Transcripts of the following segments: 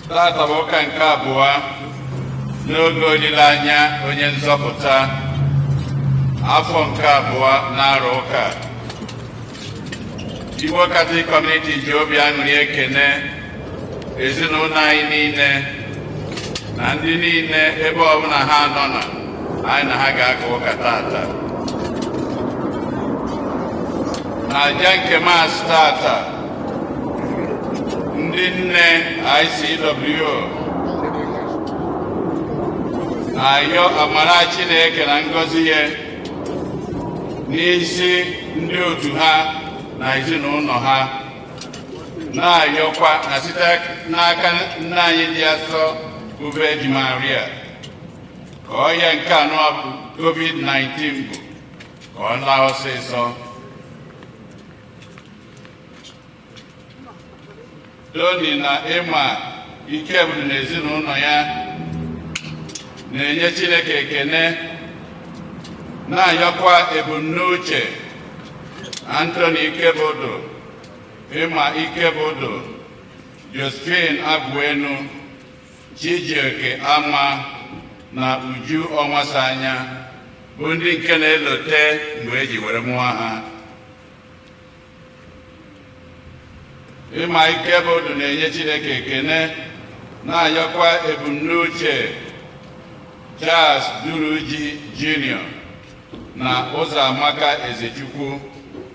Tata bụ ụka nke abụọ n'oge olileanya onye nzọpụta, afọ nke abụọ na-arụ ụka. Igbo Catholic Community ji obi aṅụrị ekene ezinụlọ anyị niile na ndị niile ebe ọbụla ha nọ na anyị na ha ga-aka ụka tata. Na aja nke Mass tata, ndị nne ICWO na-ayọ amara Chineke na ngọzi ya n'isi ndị otu ha na ezinụlọ ha, na-ayọkwa na site n'aka nne anyị dị asọ bụ Virgin Maria ka ọya nke anọ bụ COVID-19 bụ ka ọ laa ọsịsọ. Tony na Emma Ikebụrụ na ezinụlọ ya na-enye Chineke ekene, na-ayọkwa ebumnuche Anthony Ikebụdụ, Emma Ikebụdụ, Josephine Agwuenu, Chijioke Ama na Uju Ọnwasanya bụ ndị nke na-elote mgbe eji were mụọ ha. Emma Ikebụdụ na-enye Chineke ekene, na-ayọkwa ebumnuche Charles Duruji Jr. na Ụzọamaka Ezechukwu,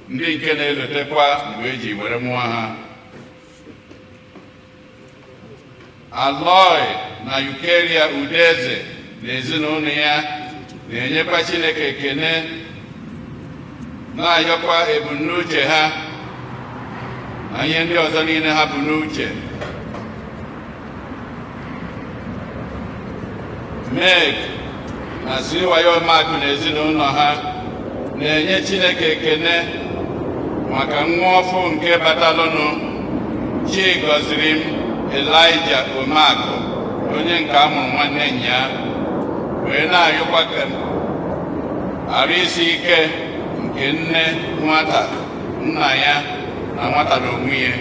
ndị nke na-elotekwa mgbe eji were mụọ ha. Aloy na Eucharia Udeze na ezinụlọ ya na-enyekwa Chineke ekene, na-ayọkwa ebumnuche ha na ihe ndị ọzọ niile ha bụ n'uche. Meg na Siwayo Makụ na ezinụlọ ha na-enye Chineke ekene maka nwa ọfụ nke batalụnụ, Chigọzirim Elijah Omeakụ, onye nke a mụrụ nwanne nya, wee na-ayọkwa ka arụ isi ike nke nne nwata, nna ya na nwata na onwe ya.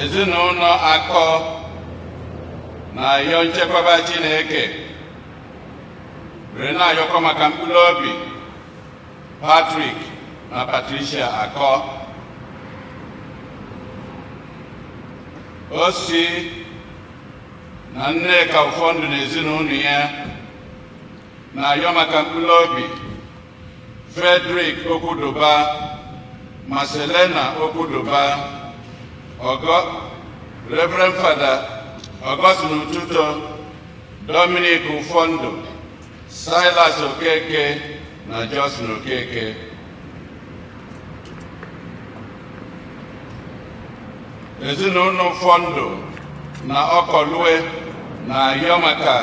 Ezinụlọ Akọ na-ayọ nchekwaba Chineke, were na-ayọkwa maka mkpụrụ obi Patrick na Patricia Akọ. Osi na Nneka Ụfọdụ na ezinụlọ ya na-ayọ maka mkpụrụ obi Frederick Okwudoba, Marcelena Okwudoba, Ọgọ Reverend Father Augustine Ututo, Dominic Ụfọndụ, Silas Okeke na Justin Okeke. Ezinụlọ Ụfọndụ na Ọkọlue na-ayọ maka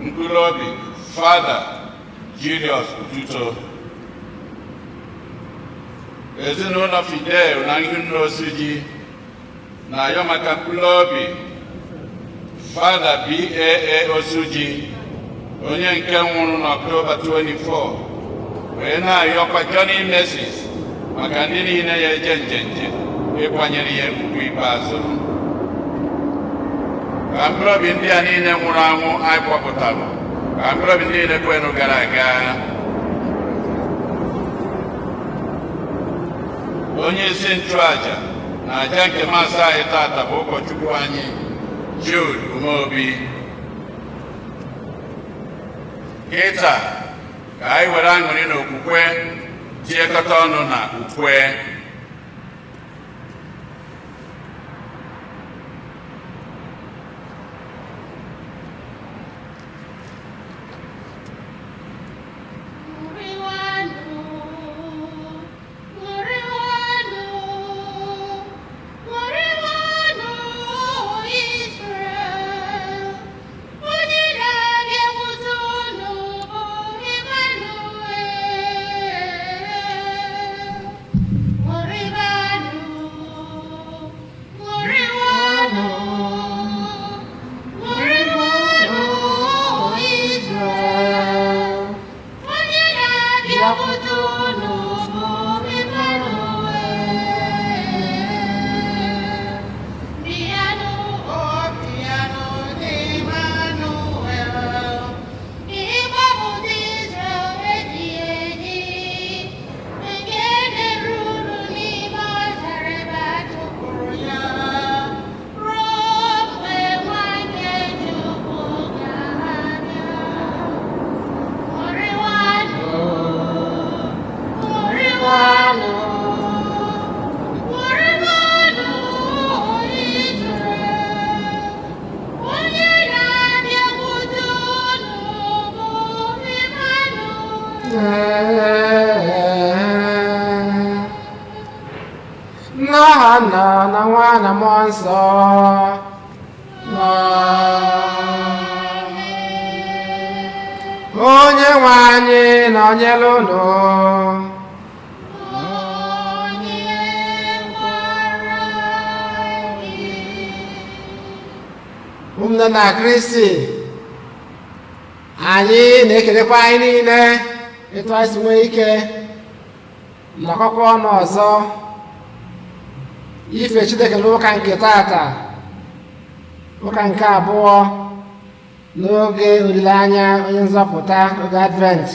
mkpụrụ obi Fada Julius Ututo. Ezinụlọ Fidel na Nhunne Osuji na-ayọ maka mkpụrụ obi Fada BAA Osuji, onye nke nwụrụ n'Ọktoba 24, wee na-ayọkwa Johnny Mercies maka ndị niile ya eje njenje ịkwanyere ya ugwu ikpeazụ. Ka mkpụrụ obi ndị a niile nwụrụ anwụ anyị kpọpụtara, ka mkpụrụ obi ndị niile kwenụ gara aga. Onye isi nchụaja na aja nke Mass anyị tata bụ ụkọchukwu anyị Jude Umeobi. Kịta ka anyị were aṅụrị na okwukwe tinyekọta ọnụ na ukwe. na Mmụọ Nsọ. Onye nwe anyị nọnyere unu. Ụmụnne na Kristi, anyị na-ekelekwa anyị niile etu anyị si nwee ike nọkọkwa ọnụ ọzọ ife Chineke n'ụka nke tata, ụka nke abụọ n'oge olileanya onye nzọpụta, oge Advent.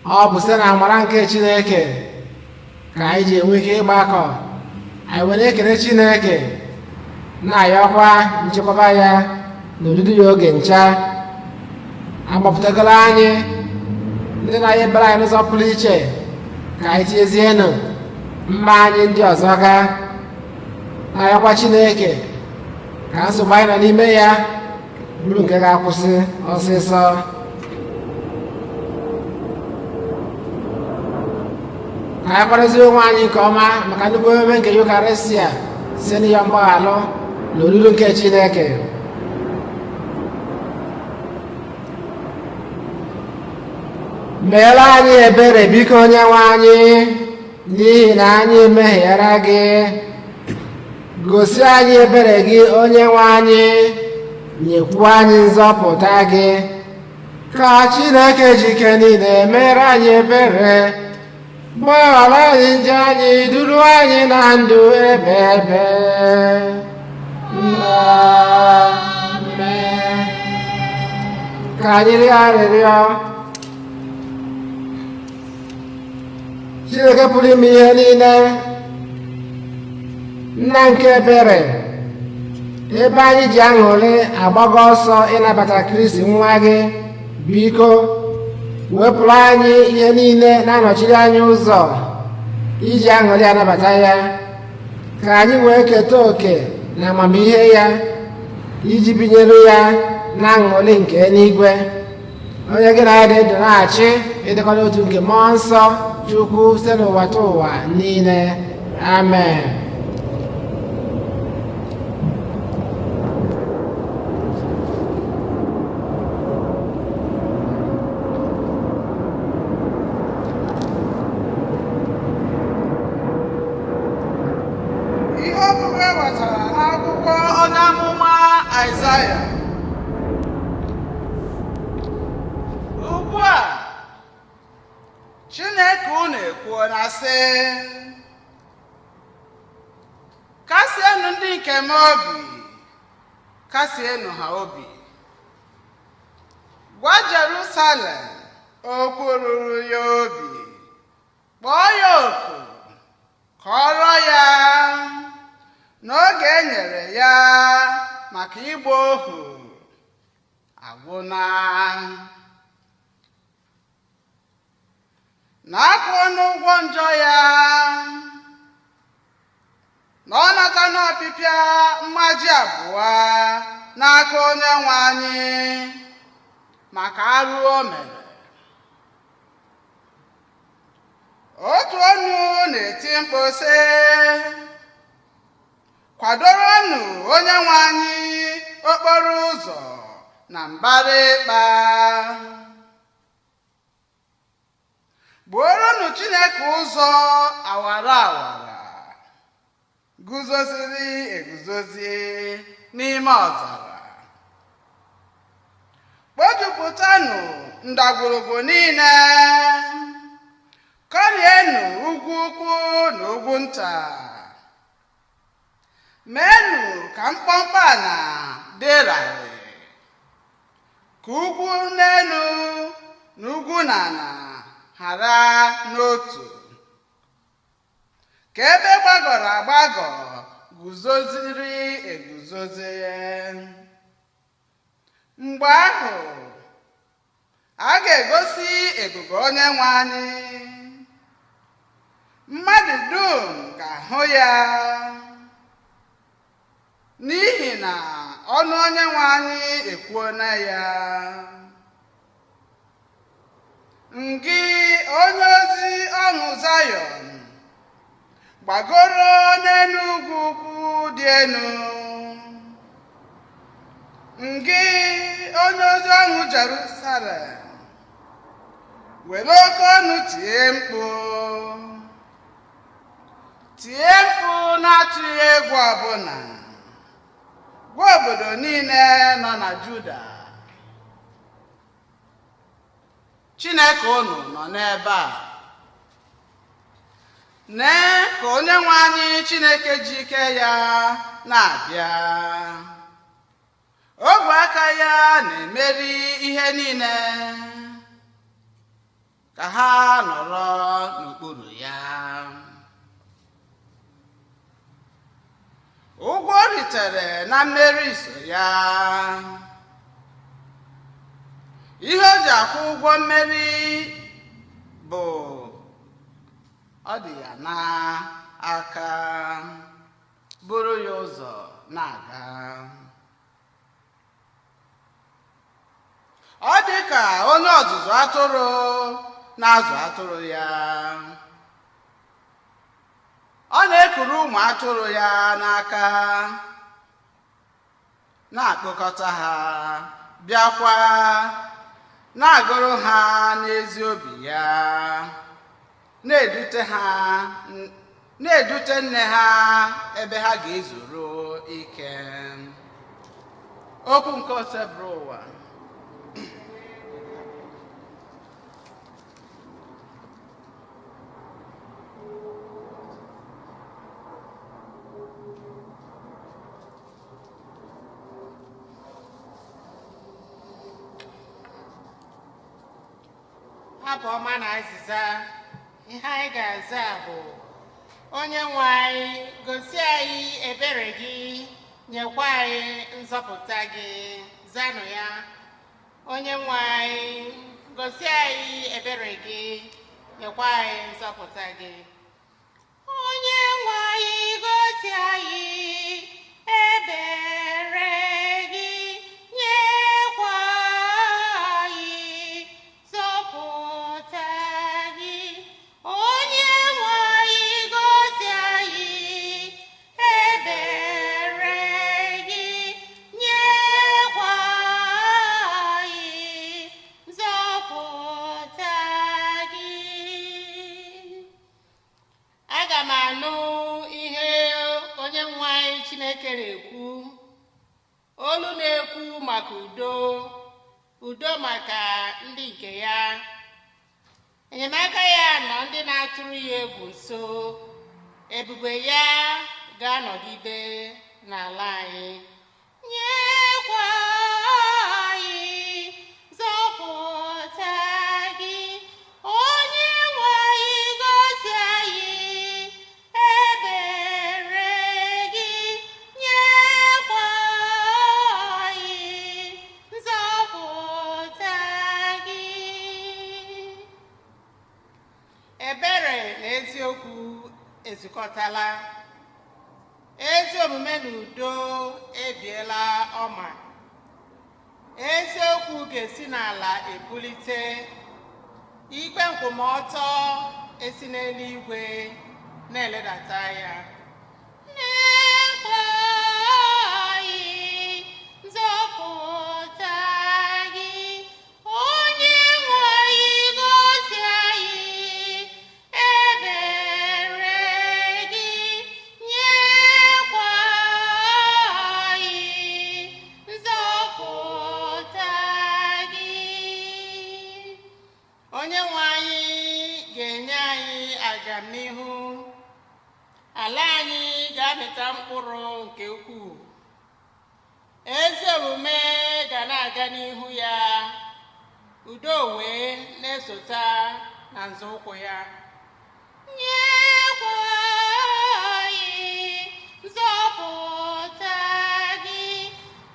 Ọ bụ site na amara nke Chineke ka anyị ji enwe ike ịgbakọ. Anyị were ekele Chineke, na-ayọkwa nchekwaba ya na odudu ya oge ncha. Agbapụtagoro anyị ndị na-anya ebere anyị n'ụzọ pụrụ iche, ka anyị tinyezienụ mma anyị ndị ọzọ gaa na-ayọkwa Chineke ka nsogbu anyị nọ n'ime ya bụrụ nke ga-akwụsị ọsịsọ. Ka anyị kwadozie onwe anyị nke ọma maka nnukwu ememe nke Yukarịsịa site n'ịyọ mgbaghalụ na oriri nke Chineke. Meere anyị ebere, biko, onye nwe anyị, n'ihi na anyị emehiere gị. Gosi anyị ebere gị, onye nwe anyị, nyekwuo anyị nzọpụta gị. Ka Chineke jike niile mere anyị ebere, gbaghara anyị njọ anyị, duru anyị na ndụ ebe ebe. Amen. Ka anyị rịọ arịrịọ. Chineke pụrụ ime ihe niile, nna nke ebere, ebe anyị ji aṅụrị agbago ọsọ ịnabata Kristi nwa gị, biko wepụrụ anyị ihe niile na-anọchiri anyị ụzọ iji aṅụrị anabata ya, ka anyị wee keta oke na amamihe ya iji binyere ya na aṅụrị nke eluigwe, onye gị na ya dị ndụ na-achị ịdịkọ n'otu nke Mmụọ Nsọ Chukwu site n'ụwa ta ụwa niile. Amen. Ihe ọgụgụ e wetara n'akwụkwọ onye amụma Aịzaya. Ugbu a, Chineke unu ekwuola sị, kasienụ ndị nke m obi, kasienụ ha obi. Gwa Jerusalem okwu ruru ya obi, kpọọ ya oku, kọọrọ ya n'oge e nyere ya maka ịgba ohu agwụna, na akwụọ n'ụgwọ njọ ya, na ọ nata n'ọpịpịa mmaji abụọ n'aka onye nwe anyị maka arụ o mere. Otu ọnụ na-eti mkpu sị, kwadoronụ onye nwe anyị okporo ụzọ na mbara ịkpa, gbuoronụ Chineke ụzọ awara awara guzoziri eguzozi n'ime ọzara. Kpojupụtanụ ndagwurugwu niile, kọrienụ ugwu ukwu na ugwu nta, meenụ ka mkpọmkpọ ala dị larịị, ka ugwu n'elu na ugwu na ala ghara n'otu, ka ebe gbagọrọ agbagọ guzoziri eguzozi. Mgbe ahụ a ga-egosi ebube onye nwe anyị, mmadụ dum ga-ahụ ya, n'ihi na ọnụ onye nwe anyị ekwuona ya. Ngị onye ozi ọṅụ Zayọn, Gbagoro n'elu ugwu ukwu dị elu. Ngị onye ozi ọṅụ Jerusalem, were oke ọnụ tie mkpu, tie mkpu na-atụghị egwu ọbụla. Gwa obodo niile nọ na Juda, Chineke unu nọ n'ebe a. Nee ka onye nwe anyị Chineke ji ike ya na-abịa. Ogwe aka ya na-emeri ihe niile, ka ha nọrọ n'okpuru ya. Ụgwọ o ritere na mmeri so ya. Ihe o ji akwụ ụgwọ mmeri bụ ọ dị ya n'aka, buru ya ụzọ na-aga. Ọ dị ka onye ọzụzụ atụrụ na-azụ atụrụ ya. Ọ na-ekuru ụmụ atụrụ ya n'aka, na-akpọkọta ha, bịakwa na-agụrụ ha n'ezi obi ya, na-edute ha, na-edute nne ha ebe ha ga-ezuru ike. Okwu nke Osebụrụwa. Abụ ọma na azịza. Ihe anyị ga-aza bụ: Onye nwe anyị, gosi anyị ebere gị, nyekwa anyị nzọpụta gị. Zanụ ya: Onye nwe anyị, gosi anyị ebere gị, nyekwa anyị nzọpụta gị. Onye nwe anyị, gosi anyị ebere gị, nyekwa anyị nzọpụta gị. Onye nwe anyị, gosi anyị ebere gị, nyekwa anyị nzọpụta gị. Aga m anụ ihe onye nwe anyị Chineke na-ekwu, olu na-ekwu maka udo, udo maka ndị nke ya. Enyemaka ya nọ ndị na-atụrụ ya egwu nso, ebube ya ga-anọgide n'ala anyị. Nyekwa anyị nzọpụta gị, onye nwe anyị, gosi anyị ebere gị, nyekwa anyị nzọpụta gị. Ebere na eziokwu ezukọtala, ezi omume na udo ebiela ọma. Eziokwu ga-esi n'ala ebulite, ikpe nkwụmọtọ esi n'eluigwe na-eledata ya. Nyekwa anyị nzọpụta gị, onye nwe anyị, gosi anyị ebere gị, nyekwa anyị nzọpụta gị. Onye nwe anyị ga-enye anyị agamnihu, ala anyị ga-amịta mkpụrụ nke ukwuu. Ezi omume ga na-aga n'ihu ya, udo wee na-esota na nzọụkwụ ya. Nyekwa anyị nzọpụta gị,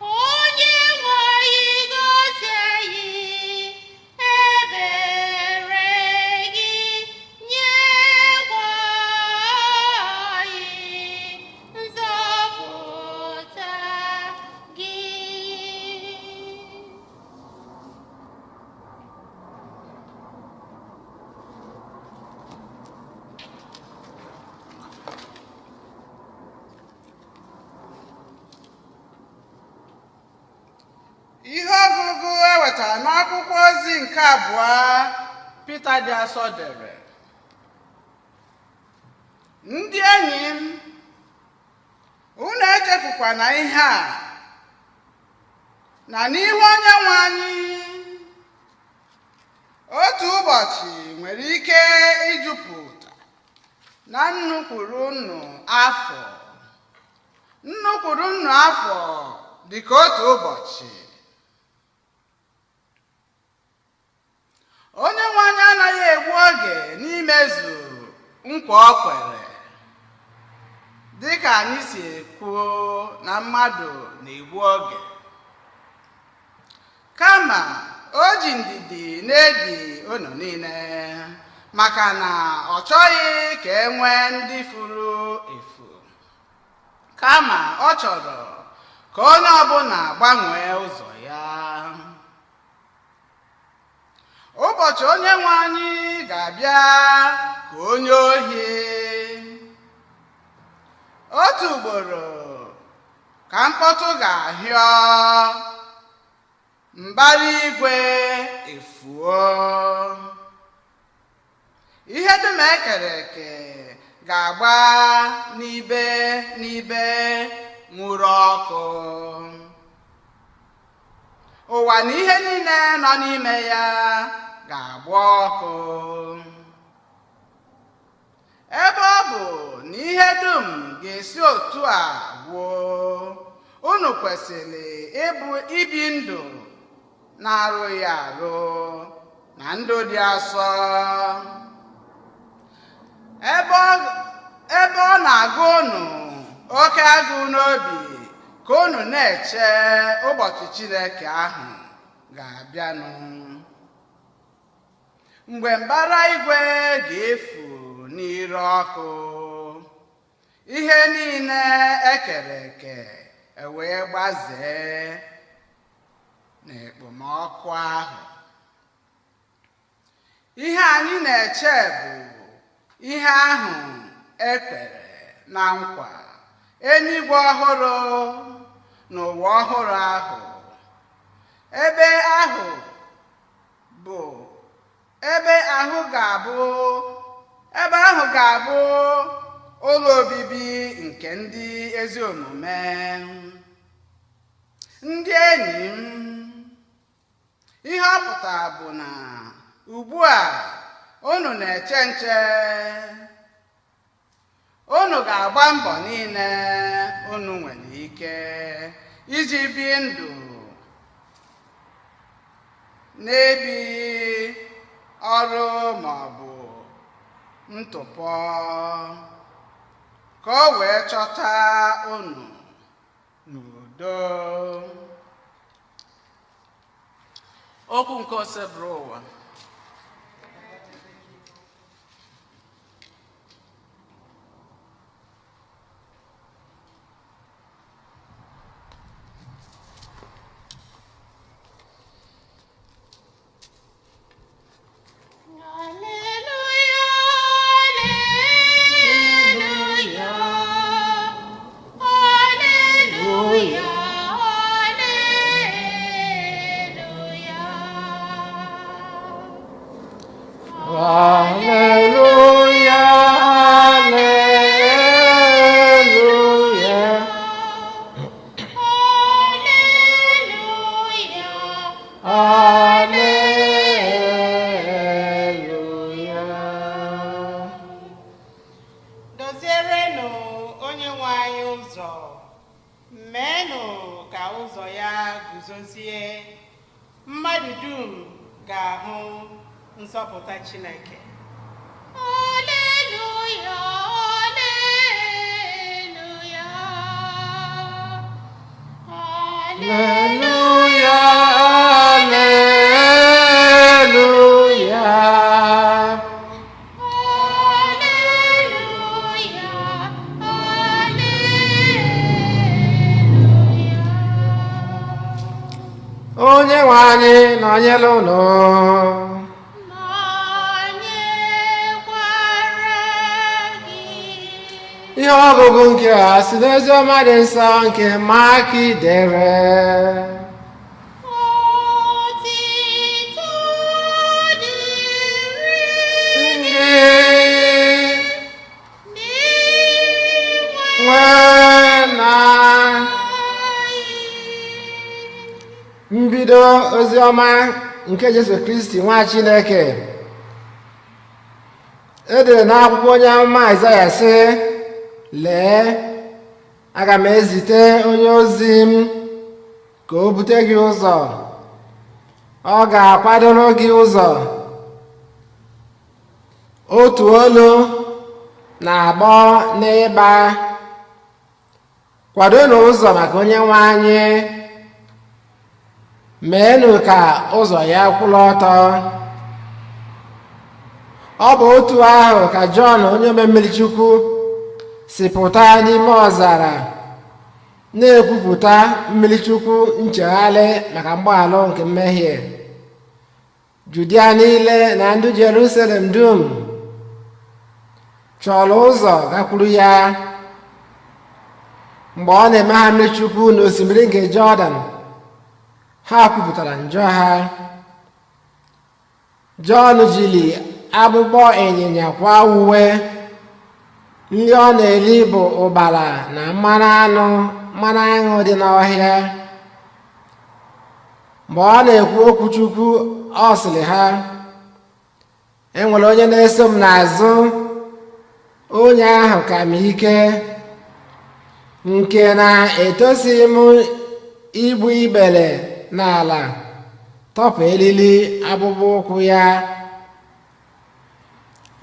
onye nwe anyị, gosi anyị ebere gị, nyekwa anyị nzọpụta gị. gụtara n'akwụkwọ ozi nke abụọ Pita dị asọ dere. Ndị enyi m, unu echefukwana ihe a, na n'ihu Onye nwe anyị otu ụbọchị nwere ike ijupụta na nnu kwuru afọ, nnu kwuru nnu afọ dịka otu ụbọchị. Onye nwe anyị anaghị egbu oge n'imezu nkwa o kwere, dịka anyị si ekwuo na mmadụ na-egbu oge, kama o ji ndidi na-edi unu niile, maka na ọ chọghị ka e nwee ndị furu efu, kama ọ chọrọ ka onye ọbụla gbanwee ụzọ ya. Ụbọchị Onye nwe anyị ga-abịa ka onye ohi. Otu ugboro ka mkpọtụ ga-ahịọ, mbara igwe efuo, ihe dum e kere eke ga-agba n'ibe n'ibe nwuru ọkụ. Ụwa na ihe niile nọ n'ime ya ga-agba ọkụ. Ebe ọ bụ na ihe dum ga-esi otu a gwuo, unu kwesịrị ịbụ ibi ndụ na-arụghị arụ na ndụ dị asọ. Ebe ọ na-agụ unu oke agụụ n'obi ka unu na-eche ụbọchị Chineke ahụ ga-abịanụ, mgbe mbara igwe ga-efu n'ire ọkụ, ihe niile ekere eke ewee gbazee n'ekpomọkụ ahụ. Ihe anyị na-eche bụ ihe ahụ ekwere na nkwa, eluigwe ọhụrụ na ụwa ọhụrụ ahụ, ebe ahụ bụ ebe ahụ ga-abụ ebe ahụ ga-abụ ụlọ obibi nke ndị ezi omume. Ndị enyi m, ihe ọ pụtara bụ na ugbu a unu na-eche nche, unu ga-agba mbọ niile unu nwere ike iji bie ndụ na-ebi ọrụ ma ọ bụ ntụpọ, ka o wee chọta unu n'udo. Okwu nke Osebụrụwa. Alleluia, alleluia, alleluia, alleluia. Alleluia, alleluia. Alleluia. Alleluia. Dozierenụ onye nwe anyị ụzọ, meenụ ka ụzọ ya guzozie. Mmadụ dum ga-ahụ nzọpụta Chineke. Alleluia, alleluia. Alleluia, alleluia. Alleluia, alleluia. Onye nwe anyị nọnyere unu. Nọnyekwara gị. Ihe ọgụgụ nke a si n'oziọma dị nsọ nke Mak dere. Otito Na mbido ozi ọma nke Jesu Kristi nwa Chineke, e dere n'akwụkwọ onye amụma Aịzaya sị: Lee, aga m ezite onye ozi m ka o bute gị ụzọ, ọ ga-akwadoro gị ụzọ. Otu olu na-agbọ n'ịgba, kwadonụ ụzọ maka onye nwe anyị, meenụ ka ụzọ ya kwụrụ ọtọ. Ọ bụ otu ahụ ka Jọn onye ome mmiri Chukwu si pụta n'ime ọzara na-ekwupụta mmiri Chukwu nchegharị maka mgbaghalụ nke mmehie. Judia niile na ndị Jerusalem dum chọrọ ụzọ gakwuru ya. Mgbe ọ na-eme ha mmiri Chukwu n'osimiri nke Jọdan, ha kwupụtara njọ ha. Jọn jiri akpụkpọ ịnyịnya kwa uwe, nri ọ na-eri bụ ụbara na mmanụ anụ mmanụ aṅụ dị n'ọhịa. Mgbe ọ na-ekwu okwu Chukwu, ọ sịrị ha: e nwere onye na-eso m n'azụ, onye ahụ ka m ike, nke na etosighị m igbu ikpere n'ala tọpụ eriri akpụkpọ ụkwụ ya.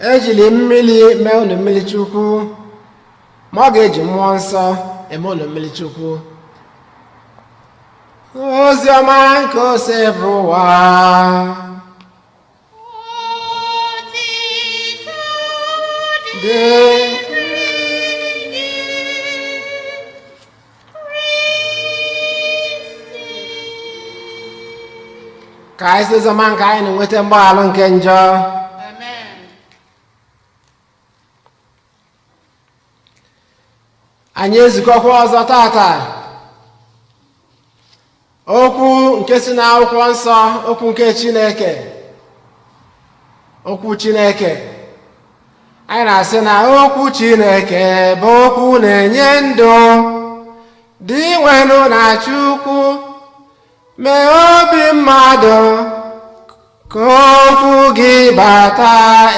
Ejiri mmiri mee unu mmiri Chukwu, ma ọ ga-eji mmụọ nsọ eme unu mmiri Chukwu. Ozi ọma nke Osebụrụwa. Otito dị dịrị gị, Kristi. Ka anyị si ozi ọma nke anyị na-enweta mgbaghalụ nke njọ. Amen. Anyị ezukọkwa ọzọ tata. Okwu nke si n'akwụkwọ nsọ, okwu nke Chineke, okwu Chineke. Anyị na-asị na okwu Chineke bụ okwu na-enye ndụ, dị nwenụ na Chukwu mee obi mmadụ ka okwu gị bata.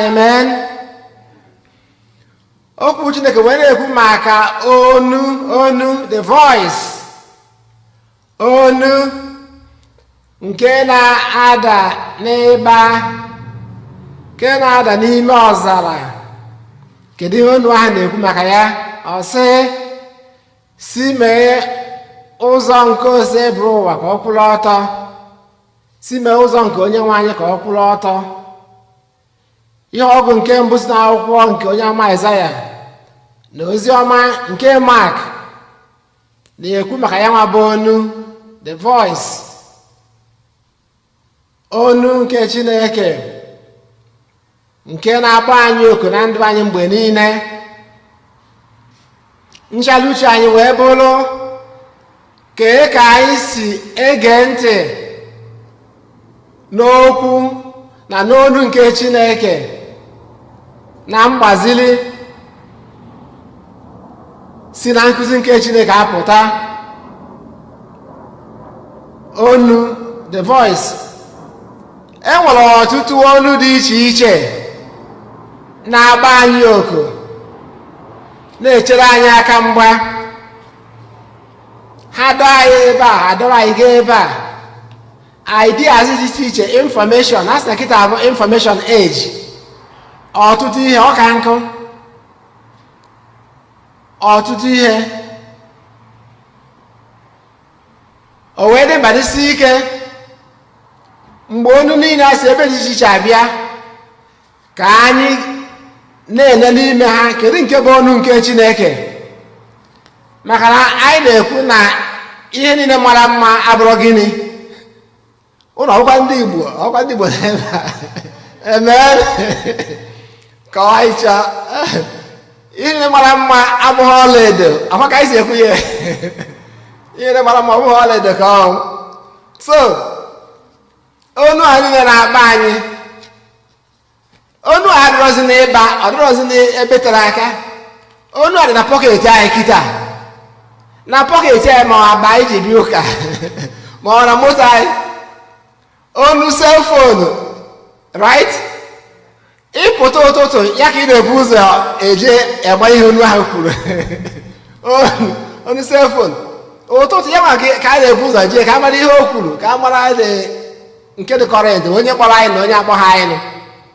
Amen. Okwu Chineke wee na-ekwu maka onu, onu, the voice, onu nke na-ada n'ịgba, nke na-ada n'ime ọzara. Kedu ihe onu ahụ na-ekwu maka ya? Ọ sị si mee ụzọ nke Osebụrụwa ka ọ kwụrụ ọtọ, si mee ụzọ nke onye nwe anyị ka ọ kwụrụ ọtọ. Ihe ọgụ nke mbụ si n'akwụkwọ nke onye ama Aịzaya na ozi ọma nke Mark na-ekwu maka ya nwa bụ onu, the voice, onu nke Chineke nke na-akpọ anyị oku na ndụ anyị mgbe niile. Nchali uche anyị wee bụrụ kee ka anyị si ege ntị n'okwu na n'olu nke Chineke na mgbazili si na nkụzi nke Chineke apụta. Onu, the voice. E nwere ọtụtụ olu dị iche iche na-agba anyị oku, na-echere anyị aka mgba. Ha dọọ anyị ebe a, ha dọrọ anyị gaa ebe a. Ideas dị iche iche, information, a sị na kịta bụ information age. Ọtụtụ ihe ọka nkụ, ọtụtụ ihe o wee dị mkpa dịsi ike mgbe onu niile a si ebe dị iche iche abịa, ka anyị na-ele n'ime ha kedu nke bụ onu nke Chineke. Maka na anyị na-ekwu na ihe niile mara mma abụrụ gịnị ụlọ ọkwa ndị Igbo, ọkwa ndị Igbo na-eme eme kọwaicha ihe niile mara mma abụghị ọlaedo. Akwa ka anyị si ekwu ya, ihe niile mara mma abụghị ọlaedo ka ọ so onu a niile na-akpa anyị. Onu a adịrọzi n'ịba, ọ dịrọzi n'ebe tere aka. Onu a dị na pocket anyị kịta, na pocket anyị, ma ọ akpa anyị ji bịa ụka, ma ọ na moto anyị, onu cellphone, right? Ịpụta ụtụtụ ya ka ị na-ebu ụzọ eje egba ihe onu ahụ kwuru. Onu cellphone ụtụtụ ya ma ka a na-ebu ụzọ jee ka a mara ihe o kwuru, ka a mara nke dị current, onye kpọrọ anyị na onye akpọghị anyị nụ,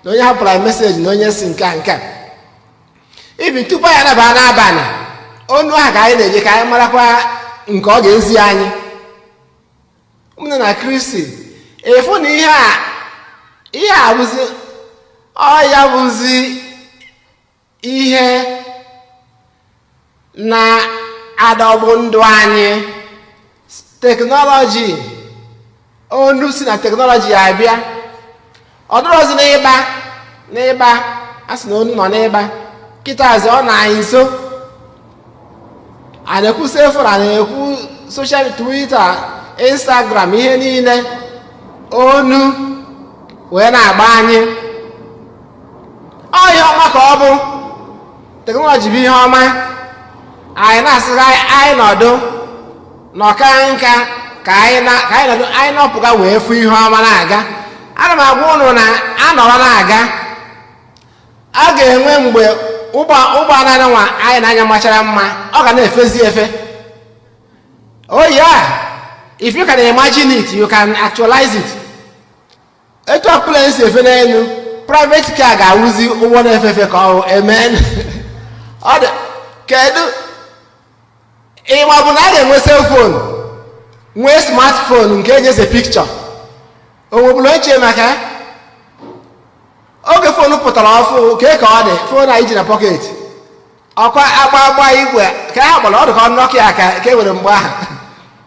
na onye hapụrụ anyị message, na onye si nke a nke a. Ibi tupu anyị anaba n'abalị, onu ahụ ka anyị na-eje ka anyị marakwa nke ọ ga-ezi anyị. Ụmụnne na Kristi, efu na ihe a bụzi ọ ya bụzi ihe na-adọgbu ndụ anyị. Technology, onu si na technology abịa, ọ dịrọzi n'ịgba n'ịgba. A sị na onu nọ n'ịgba, kịtazi ọ na anyị nso. A na-ekwu cellphone, a na-ekwu social, Twitter, Instagram, ihe niile, onu wee na-agba anyị. Ọ ihe ọma ka ọ bụ. Technology bụ ihe ọma. Anyị na-asịrị anyị nọdụ n'ọka nka ka anyị nọdụ, anyị nọpụga wee fụ ihe ọma na-aga. Ana m agwa ụnụ na anọrọ na-aga, a ga-enwe mgbe ụgbọ ụgbọala nwa anyị na-anya machara mma, ọ ga na-efezi efe. Oh yeah, if you can imagine it, you can actualize it. Etu a plane si efe n'elu, private car ga-awụzi ụgbọ na-efe efe ka ọ amen. Ọ dị kedu ịma bụ na a ga-enwe cellphone, nwee smartphone nke eji ese picture. O nwebụla ochie maka oge phone pụtara ọfụ kee ka ọ dị. Phone anyị ji na pocket, ọkwa agba agba igwe ka ha gbara, ọ dị ka Nokia ka e nwere mgbe ahụ.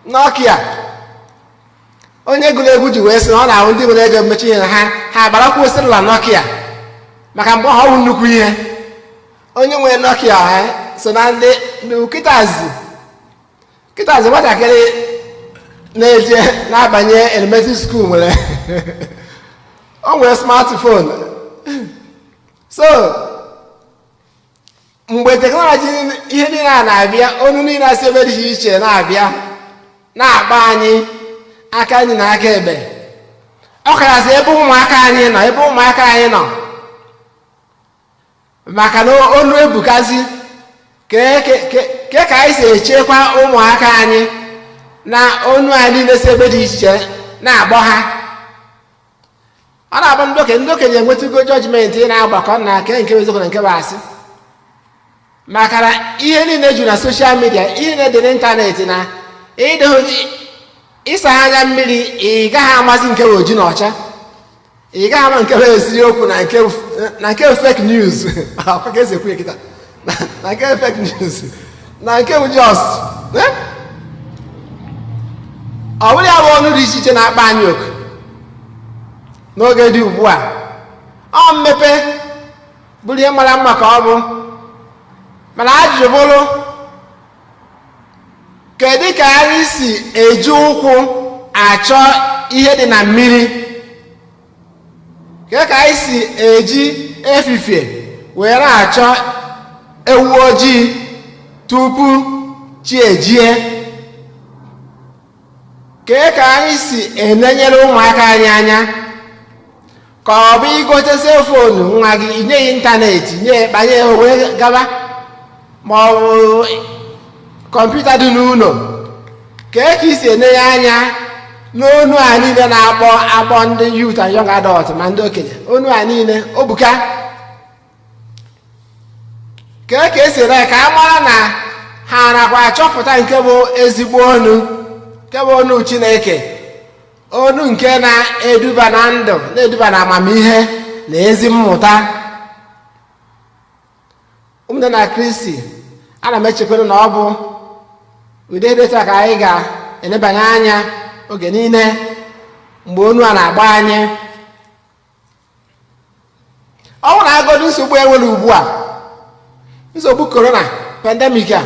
Nokia onye gụrụ egwu ji wee sị na ọ na-ahụ ndị nwere ego mmechi ihe na ha agbarakwuo cellular Nokia, maka mgbe ọ wụ nnukwu ihe. Onye nwere Nokia ha so na ndị kịtazi. Kịtazi, nwatakịrị na-eje na-abanye elementary school nwere, o nwere smartphone. So mgbe technology, ihe niile a na-abịa, onu niile asị ebe dị iche iche na-abịa na-akpa anyị aka anyị na aka ebe, ọ kachasị ebe ụmụaka anyị nọ, ebe ụmụaka anyị nọ, maka na olu ebukazi. Ke ka anyị si echekwa ụmụaka anyị na onu anyị niile si ebe dị iche na-agbọ ha? Ọ na-abụ ndị okenye enwetụgo judgment na-agbakọ na ke nke bụ eziokwu na nke bụ asị, maka na ihe niile juru na social media, ihe niile dị n'ịntanetị, na ịdịghị ịsa anya mmiri, ị gaghị amasị nke bụ oji na ọcha, ị gaghị ama nke bụ eziokwu na nke bụ fake news. Ọkwa ka esi ekwu ya kịta, na nke bụ fake news na nke bụ just, eh? Ọ bụrụ ya bụ ọnụ dị iche iche na-akpa anyị oku n'oge dị ugbu a. Ọ mmepe bụrụ ihe mara mma ka ọ bụ, mana ajụjụ bụrụ, kedu ka anyị si eji ụkwụ achọ ihe dị na mmiri? Kedu ka anyị si eji efifie were achọ ewu ojii tupu chi ejie? Kee ka anyị si enenyere ụmụaka anyị anya, ka ọ bụ igote cellphone nwa gị, nye ya ịntanetị, nye ya, kpanye ya, o wee gaba, ma ọ bụ kọmputa dị n'ụlọ? Kee ka isi enenye anya n'onu a niile na-akpọ akpọ ndị youth and young adult ma ndị okenye? Onu a niile obuka. Kee ka esi ere ya ka a mara na ha nakwa achọpụta nke bụ ezigbo onu, nke bụ onu Chineke, onu nke na-eduba na ndụ, na-eduba na amamihe na ezi mmụta? Ụmụnne na Kristi, ana m echekwara na ọ bụ ụdị etu a ka anyị ga-elebanye anya oge niile mgbe onu a na-agba anyị. Ọ bụrụ na agọdụ nsogbu enwere ugbu a, nsogbu corona pandemic a,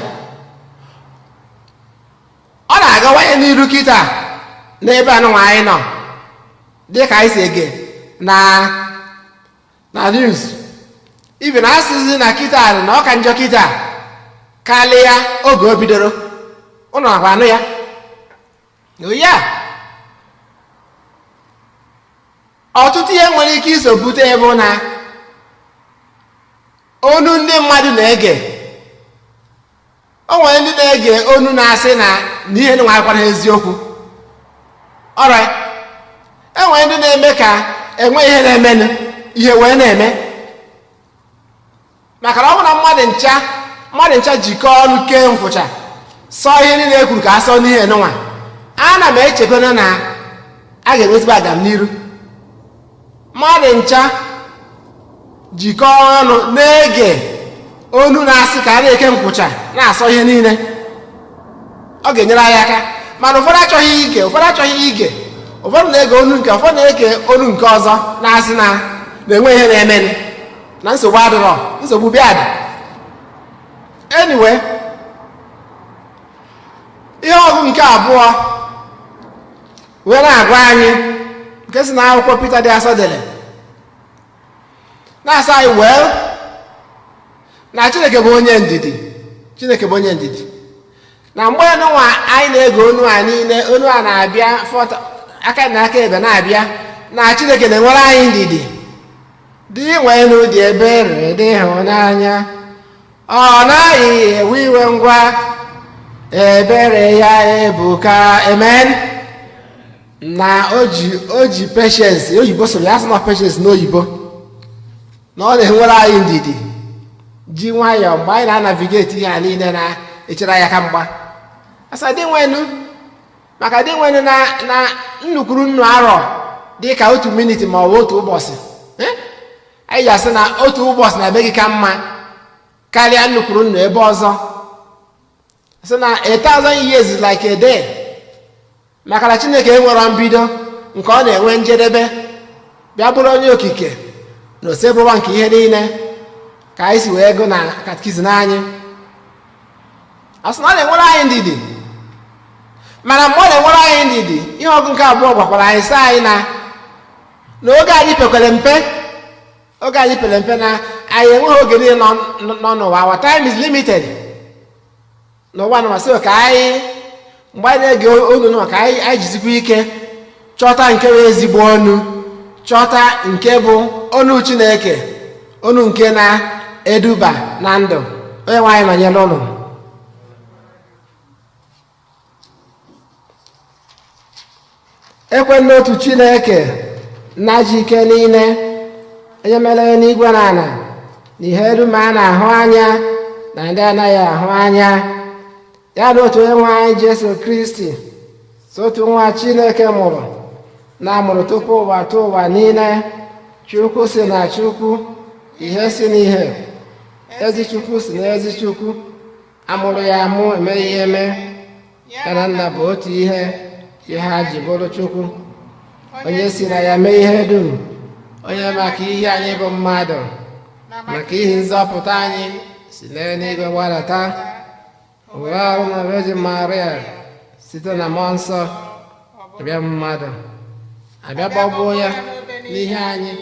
ọ na-agawanye n'iru kịta n'ebe anụnwa anyị nọ, dị ka anyị si ege na news, ibi na asịzi na kịta na ọ ka njọ kịta. Karịa oge o bidoro. Ụnụ nakwa anụ ya ya. Ọtụtụ ihe nwere ike iso bute bụ na onu ndị mmadụ na-ege. O nwere ndị na-ege onu na-asị na ihe nwa akwara eziokwu ọra. E nwere ndị na-eme ka enwe ihe na-emenụ, ihe wee na-eme, maka na ọ bụ na mmadụ ncha jikọọ ọnụ kee nkwụcha, sọ ihe niile e kwuru ka a sọ n'ihe nụnwa, ana m echekwana na a ga-enwezigbo agamniru. Mmadụ ncha jikọọ ọnụ na-ege onu na-asị ka a na-eke nkwụcha, na-asọ ihe niile, ọ ga-enyere anyị aka. Mana ụfọdụ achọghị ige, ụfọdụ achọghị ige. Ụfọdụ na-ege onu nke, ụfọdụ na-ege onu nke ọzọ na-asị na na-enwe ihe na-emenụ, na nsogbu adịrọ, nsogbu bịa dị. Anyway, ihe ọgụ nke abụọ wee na-agwa anyị, nke si na akwụkwọ Pita dị asọ dere, na-asa anyị wee na Chineke bụ onye ndidi. Chineke bụ onye ndidi. Na mgbe nụnwa anyị na-ege onu a niile, onu a na-abịa aka na aka ebe na-abịa, na Chineke na-enwere anyị ndidi. Dị nwenu dị ebere, dị ịhụnanya, ọ naghị ewe iwe ngwa, ebere ya ebuka. Amen. Na o ji patience, oyibo soro ya, sị na patience n'oyibo, na ọ na-enwere anyị ndidi, ji nwayọọ mgbe anyị na-anavigate ihe a niile na-echere anyị aka mgba. Asa dị nwenu, maka dị nwenu na nnukwuru nnu arọ dị ka otu minute ma ọ bụ otu ụbọchị. Anyị ji asị na otu ụbọchị na be gị ka mma karịa nnukwuru nnu ebe ọzọ. Sị na 1,000 years is like a day, maka na Chineke enwero mbido nke ọ na-enwe njedebe, bịa bụrụ onye okike na osebụwa nke ihe niile, ka anyị si wee gụ na catechism anyị. A sị na ọ na-enwere anyị ndidi, mana mgbe ọ na-enwere anyị ndidi, ihe ọgụ nke abụọ gwakwara anyị, sị anyị na n'oge anyị pekwere mpe, oge anyị pere mpe, na anyị enweghị oge niile nọ n'ụwa. Our time is limited n'ụwa nụwa. Sị ka anyị, mgbe anyị na-ege onu nụwa, ka anyị jizikwa ike chọta nke bụ ezigbo onu, chọta nke bụ onu Chineke, onu nke na-eduba na ndụ. Onye nwe anyị nọnyere ụnụ. Ekwe n'otu Chineke, nna ji ike niile, onye mere n'igwe na ala na ihe dum a na-ahụ anya na ndị anaghị ahụ anya, ya na otu onye nwe anyị Jesu Kristi, otu nwa Chineke mụrụ, na amụrụ tupu ụwa tụọ ụwa niile, Chukwu si na Chukwu, ihe si n'ihe, ezi Chukwu si na ezi Chukwu, amụrụ ya amụ, emeghị ihe eme, ya na nna bụ otu ihe, ihe ha ji bụrụ Chukwu, onye si na ya mee ihe dum, onye maka ihe anyị bụ mmadụ, maka ihe nzọpụta anyị, si n'eluigwe gbadata, were arụ na Virgin Maria, site na mmụọ nsọ abịa mmadụ, abịa gbagbuo ya n'ihe anyị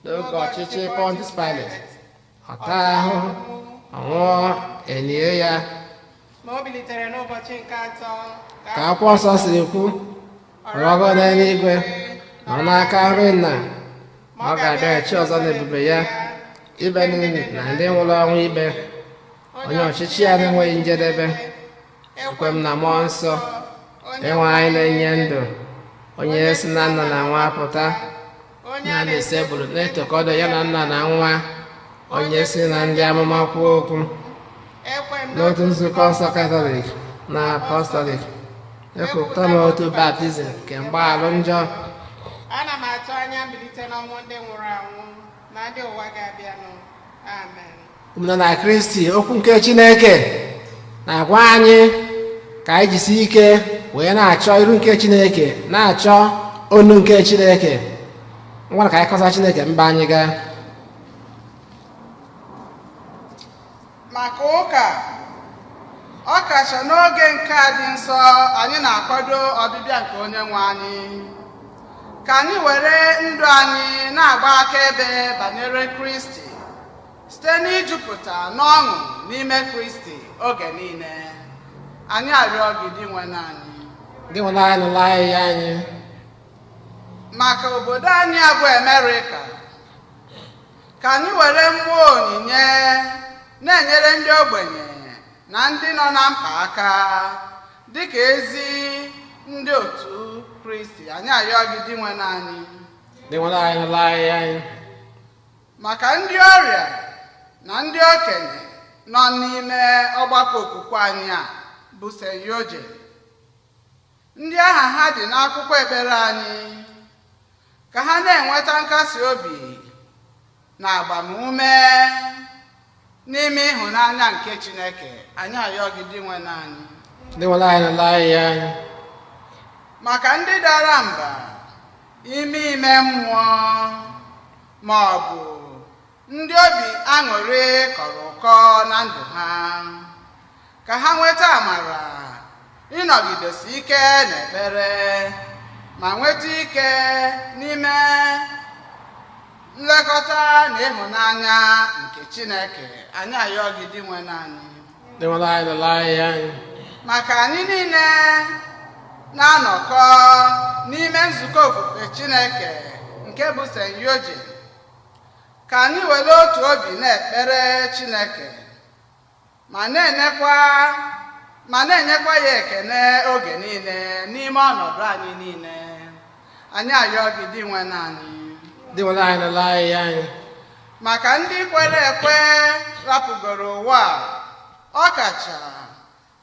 n'oge ọchịchị Pontius Pilate, ọ taa ahụhụ, ọ nwụọ, enye ya. Ma o bilitere n'ụbọchị nke atọ. Ka akwụkwọ nsọ siri kwu, rọgọ n'eluigwe, nọ n'aka nri nna, ma ọ ga-abịaghachi ọzọ n'ebube ya, ikpe ndị na ndị nwụrụ anwụ ikpe, onye ọchịchị ya na-enweghị njedebe. Ekwe m na mmụọ nsọ, enwe anyị na-enye ndụ, onye si na nna na nwa pụta, onye a na-esebụrụ na-etokọdo ya na nna na nwa, onye si na ndị amụma kwuo okwu. Ekwe m n'otu nzukọ nsọ Katọlik na Apọstọlik, ekwupụta m otu baptizim nke mgbaghalụ njọ. Ana m atụ anya mbilite n'ọnwụ ndị nwụrụ anwụ na ndị ụwa ga-abịanụ. Amen. Ụmụnne na Kristi, okwu nke Chineke na-agwa anyị ka anyị jisi ike wee na-achọ iru nke Chineke, na-achọ onu nke Chineke. Ngwa, ka anyị kọsa Chineke mba anyị gaa. Maka ụka, ọ kacha n'oge nke a dị nsọ anyị na-akwado ọbịbịa nke onye nwe anyị, ka anyị were ndụ anyị na-agba akaebe banyere Kristi site n'ijupụta n'ọṅụ n'ime Kristi. Oge niile. Anyị arịọ gị, Dinwenụ anyị. Dinwenụ anyị, nụla ayịyọ anyị. Maka obodo anyị a bụ Amerịka, ka anyị were mmụọ onyinye na-enyere ndị ogbenye na ndị nọ na mkpa aka dịka ezi ndị otu Kristi. Anyị arịọ gị, Dinwenụ anyị. Dinwenụ anyị, nụla ayịyọ anyị. Maka ndị ọrịa na ndị okenye nọ n'ime ọgbakọ okwukwe anyị a bụ St. Eugene, ndị aha ha dị n'akwụkwọ ekpere anyị, ka ha na-enweta nkasi obi na agbamume n'ime ịhụnanya nke Chineke. Anyị arịọ gị, Dinwenụ anyị. Dinwenụ anyị, nụla ayịyọ anyị. Maka ndị dara mba ime ime mmụọ ma ọ bụ ndị obi aṅụrị kọrọ ụkọ na ndụ ha, ka ha nweta amara ịnọgidesi ike n'ekpere ma nweta ike n'ime nlekọta na ịhụnanya nke Chineke. Anyị arịọ gị, Dinwenụ anyị. Dinwenụ anyị, nụla ayịyọ anyị. Maka anyị niile na-anọkọ n'ime nzukọ ofufe Chineke nke bụ St. Eugene, ka anyị were otu obi na-ekpere Chineke ma na-enyekwa ya ekene oge niile n'ime ọnọdụ anyị niile. Anyị arịọ gị, Dinwenụ anyị. Dinwenụ anyị, nụla ayịyọ anyị. Maka ndị kwere ekwe rapụgoro ụwa a, ọkacha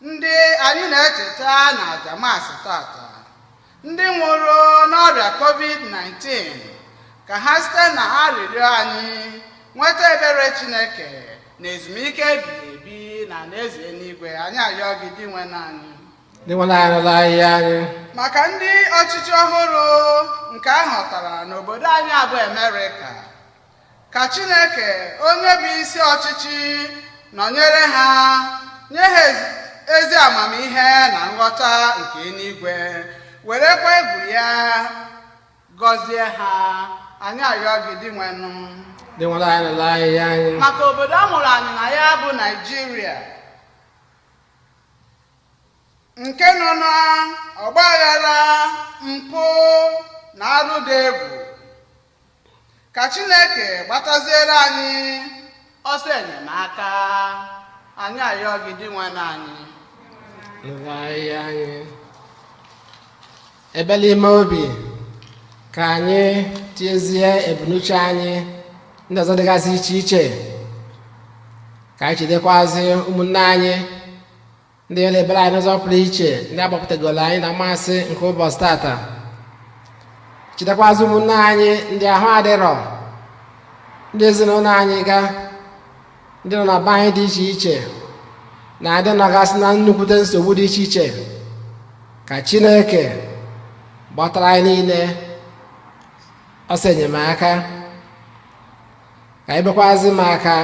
ndị anyị na-echeta na aja Mass tata, ndị nwụrụ n'ọrịa COVID-19, ka ha site na arịrịọ anyị nweta ebere Chineke na ezumike ebighị ebi na alaeze eluigwe. Anyị arịọ gị, Dinwenụ anyị. Dinwenụ anyị, nụla ayịyọ anyị. Maka ndị ọchịchị ọhụrụ nke a họtara n'obodo anyị abụ Amerịka, ka Chineke onye bụ isi ọchịchị nọnyere ha, nye ha ezi amamihe na nghọta nke eluigwe, werekwa egwu ya gọzie ha. Anyị arịọ gị, Dinwenụ. Dinwenụ anyị, nụla ayịyọ anyị. Maka obodo a mụrụ anyị na ya bụ Naijiria nke nọ na ọgba aghara, mpụ na arụ dị egwu, ka Chineke gbataziere anyị ọsọ enyemaka. Anyị arịọ gị, Dinwenụ anyị. Nụla ayịyọ anyị. Ebele ime obi, ka anyị tiezie ebumnuche anyị ndị ọzọ dịgasị iche iche, ka anyị chidekwazi ụmụnne anyị ndị na-ebere anyị n'ụzọ pụrụ iche, ndị agbapụtagoro anyị na Mass nke ụbọchị tata. Chidekwazi ụmụnne anyị ndị ahụ adịrọ, ndị ezinụlọ anyị ga, ndị nọ na be anyị dị iche iche na ndị nọgasị na nnukwute nsogbu dị iche iche, ka Chineke gbatara anyị niile ọsọ enyemaka. Ka anyị bekwazi maka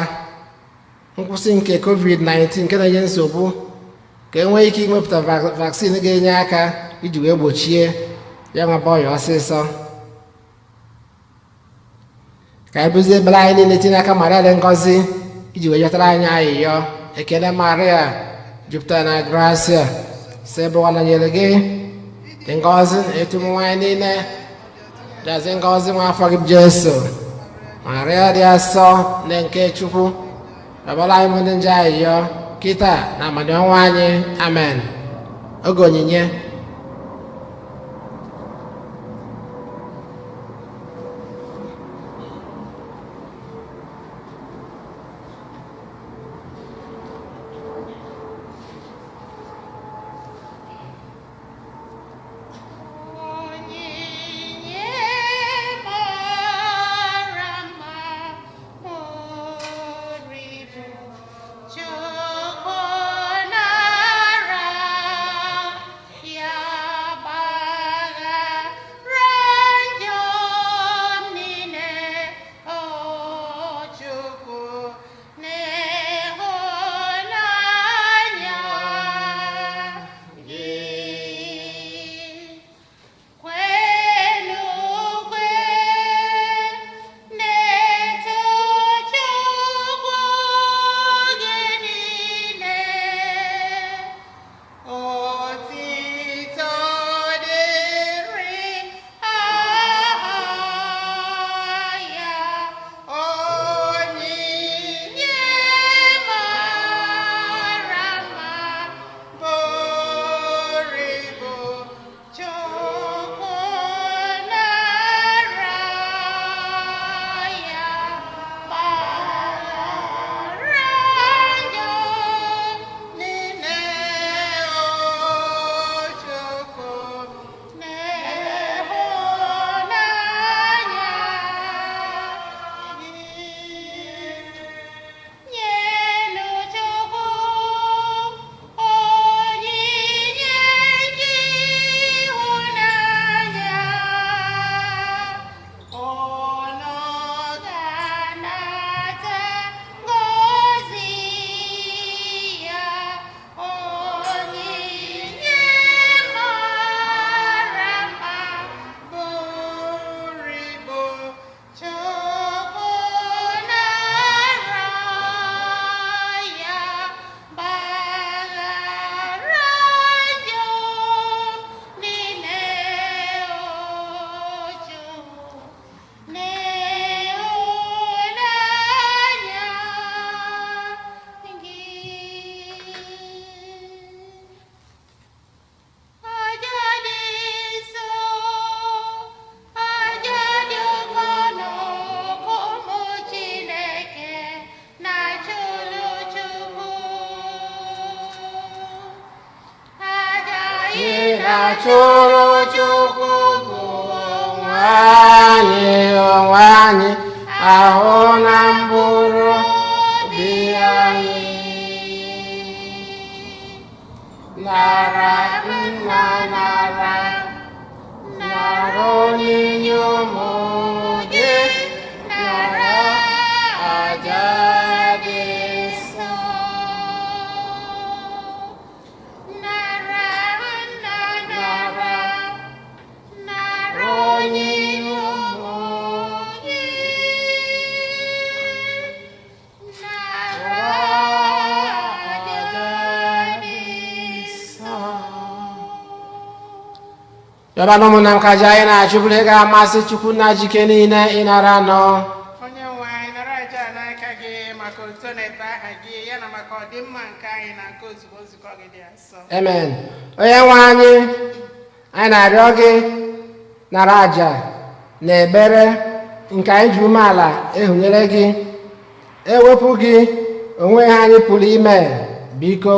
nkwụsị nke COVID-19 nke na-enye nsogbu, ka e nwee ike imepụta vaccine ga-enye aka iji wee gbochie ya nwaba ọya ọsịsọ. Ka anyị bụzie ebere anyị niile tinye aka Maria dị ngọzi iji wee yọtara anyị ayịyọ. Ekele Maria, jupụtara na grasia, sị ebe ọ nọnyere gị, dị ngọzi etu ụmụ nwaanyị niile, dịazị ngọzi nwa afọ gị bụ Jesu. Maria dị asọ, nne nke Chukwu, rịọbara anyị bụ ndị njọ ayịyọ, kịta na abalị ọnwa anyị. Amen. Oge onyinye. Onyinye mara mma buru ibu, Chukwu nara ya. na-achụrụ Chukwu bụ onwe anyị, onwe anyị, ahụ na mkpụrụ obi anyị. Nara nna, nara, nara onyinye ụmụ gị, nara aja dị nsọ. Nara nna, nara, nara onyinye ụmụ gị, nara aja dị nsọ. Yọba n'ụmụnna m ka aja anyị na-achụ bụrụ ihe ga-amasị Chukwu na jike niile ịnara nọ. Onye nwe anyị, nara aja a n'aka gị maka otuto na ebe aha gị, ya na maka ọdịmma nke anyị na nke ozugbo nzukọ gị dị asọ. Amen. Onye nwe anyị, anyị na-arịọ gị nara aja na ekpere nke anyị ji umeala ehunyere gị. Ewepụ gị onwe ha anyị pụrụ ime, biko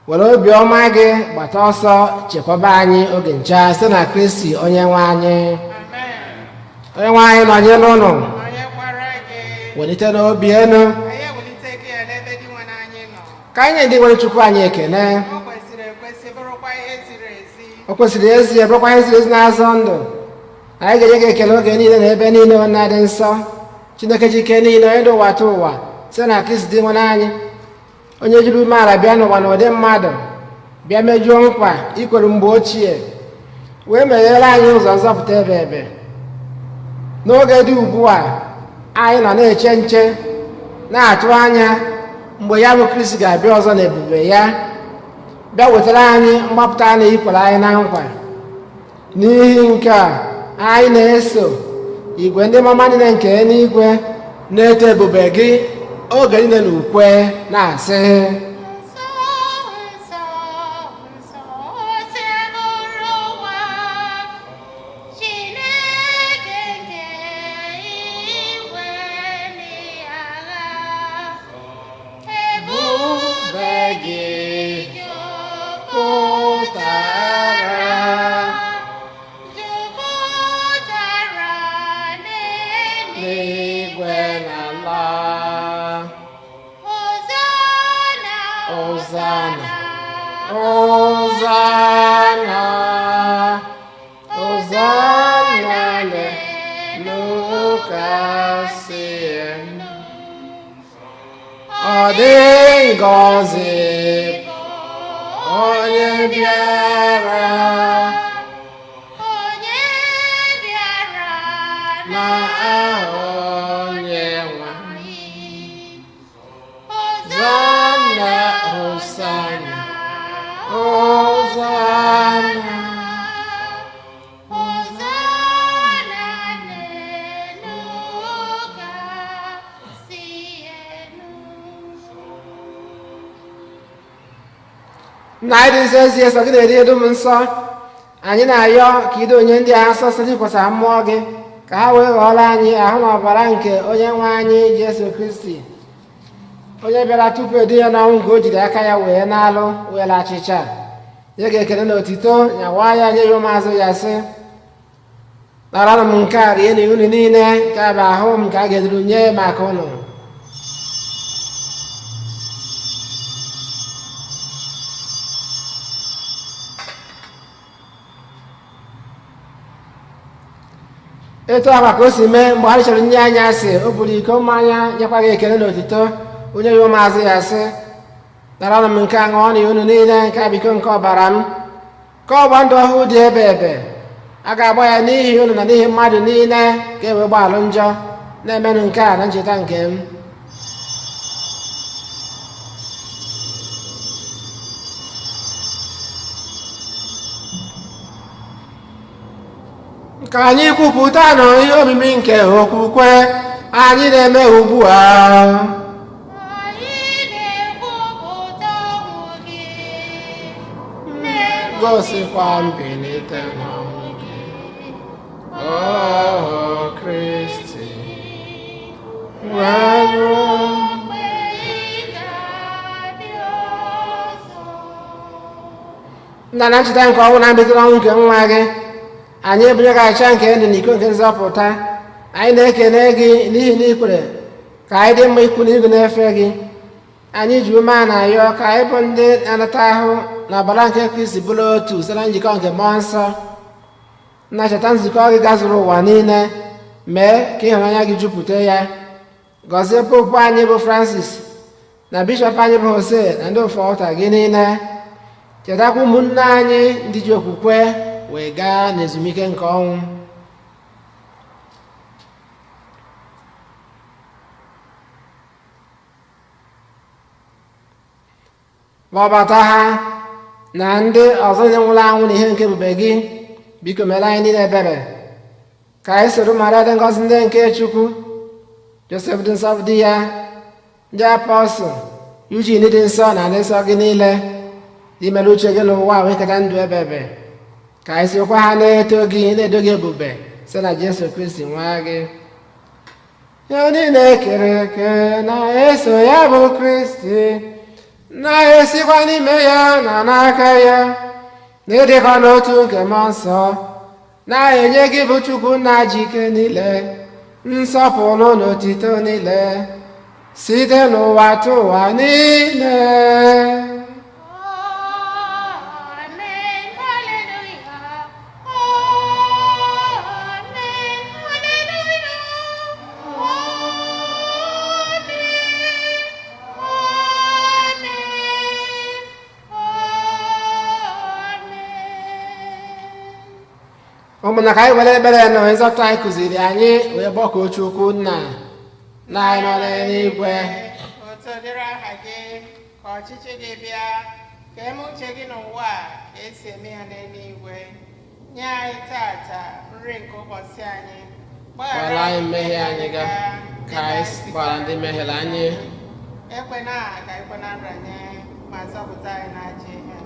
were obiọma gị gbata ọsọ chekwaba anyị oge ncha site na Kristi onye nwe anyị. Amen. Onye nwe anyị nọnyere ụnụ. Nọnyekwara gị. Welite n'obi enu. Anyị ewelite gị ya n'ebe dị nwe anyị nọ. Ka anyị nye ndị nwere Chukwu anyị ekene. O kwesịrị ekwesị, bụrụkwa ihe ziri ezi. O kwesịrị ezi, bụrụkwa ihe ziri ezi na-azọ ndụ. Anyị ga-enye gị ekele oge niile na ebe niile, ọ na-adị nsọ, Chineke ji ike niile, onye dị ụwa tụ ụwa, site na Kristi dị nwere anyị, onye jiri umeala bịa n'ụwa n'ụdị mmadụ, bịa mejuo nkwa ikwere mgbe ochie, wee meghere anyị ụzọ nzọpụta ebe ebe. N'oge dị ugbu a, anyị nọ na-eche nche, na-atụ anya mgbe ya bụ Kristi ga-abịa ọzọ na ebube ya, bịa wetara anyị mgbapụta na ikwere anyị na nkwa. N'ihi nke a, anyị na-eso igwe ndị mama niile nke eluigwe na-eto ebube gị oge niile na ukwe na-asị: Nsọ, nsọ, nsọ, sebụrụ ụwa, Chineke nke igwe ndị agha, ebube gị jupụtara, jupụtara n'eluigwe n'igwe na ala. Hosanna, Hosanna, Hosanna, Hosanna n'elu elu. Ọ dị ngọzi onye bịara onye bịara na aha onye nwe. anyị. Hosanna, Hosanna, Hosanna. Hosanna n'elu kasị elu. Nna anyị dị nsọ, ezi nsọ gị na-eri edu m nsọ. Anyị na-ayọ ka ido onye ndị a nsọ site n'ikwasa mmụọ gị, ka ha wee ghọọrọ anyị ahụ na ọbara nke onye nwe anyị Jesu Kristi, onye bịara tupu edu ya n'ọnwụ nke o jiri aka ya wee na-alụ were achịcha nye gị ekele na otito, nyawa ya, nye ya ụmụazụ ya, sị: "Naranụ m nke a, rie na unu niile. Nke a bụ ahụ m nke a ga-eduru nye maka unu." Etu akwa ka o si mee mgbe ha chọrọ nye anya asị, o buru iko mmanya, nyekwa gị ekele na otito, onye ya ụmụazụ ya, sị: "Naranụ m nke a, ṅụọ na unu niile. Nke a bụ iko nke ọbara m, ka ọgba ndụ ọhụụ dị ebe ebe. A ga-agba ya n'ihi unu na n'ihi mmadụ niile, ka e wee gbaalụ njọ. Na-emenụ nke a na ncheta nke m." Ka anyị kwupụta nụ ihe omimi nke okwukwe anyị na-eme ugbu a. Anyị na-ekwupụta ọnwụ gị, Gosikwa mbilite n'ọnwụ gị, O Kristi, wee ruo mgbe ị ga-abịa ọzọ. Nna, na ncheta nke ọnwụ na mbilite n'ọnwụ nke nwa gị, anyị ebunye gị achịcha nke ndụ na iko nke nzọpụta. Anyị na-ekene gị n'ihi na ikwere ka anyị dị mma ikwu n'ihu na-efe gị. Anyị ji umeala ayọ ka anyị bụ ndị na-anata ahụ na ọbara nke Kristi bụrụ otu site na njikọ nke Mmụọ Nsọ. Nna, cheta nzukọ gị gazuru ụwa niile, mee ka ịhụnanya gị jupụta ya. Gọzie Popu anyị bụ Francis na bishọp anyị bụ Jose na ndị ofe ọta gị niile. Chetakwa ụmụnne anyị ndị ji okwukwe wee gaa n'ezumike nke ọnwụ. Kpọbata ha na ndị ọzọ ndị nwụrụ anwụ na ihe nke ebube gị. Biko mere anyị niile ebere, ka anyị soro mara dị ngọzi ndị nke Chukwu, Josef dị nsọ di ya, ndị apọstụl, Eugene dị nsọ na ndị nsọ gị niile dị mere uche gị n'ụwa wee keta ndụ ebebe. Ka anyị sorokwa ha na-eto gị, na-edo gị ebube site na Jesu Kristi nwa gị. Ya niile kere eke na-eso ya bụ Kristi, na-esikwa n'ime ya na n'aka ya, na ịdịkọ n'otu nke Mmụọ Nsọ, na-enye gị bụ Chukwu nna ji ike niile nsọpụrụ na otito niile site n'ụwa tụ ụwa niile. Amen. Hallelujah. Amen. Hallelujah. Amen. Amen. Amen. Ụmụnna, ka anyị were ekpere na onye nzọpụta anyị kụziri anyị wee gbakọọ Chukwu nna na anyị nọ n'eluigwe. Otu dịrị aha gị, ka ọchịchị gị bịa, ka eme uche gị n'ụwa a ka esi eme ya n'eluigwe. Nye anyị tata nri nke ụbọchị anyị. Gbaghara anyị mmehie anyị ga ka anyị gbaghara ndị mehiere anyị. Ekwena ka ekwena nranye, ma zọpụta anyị n'ajọ ihe.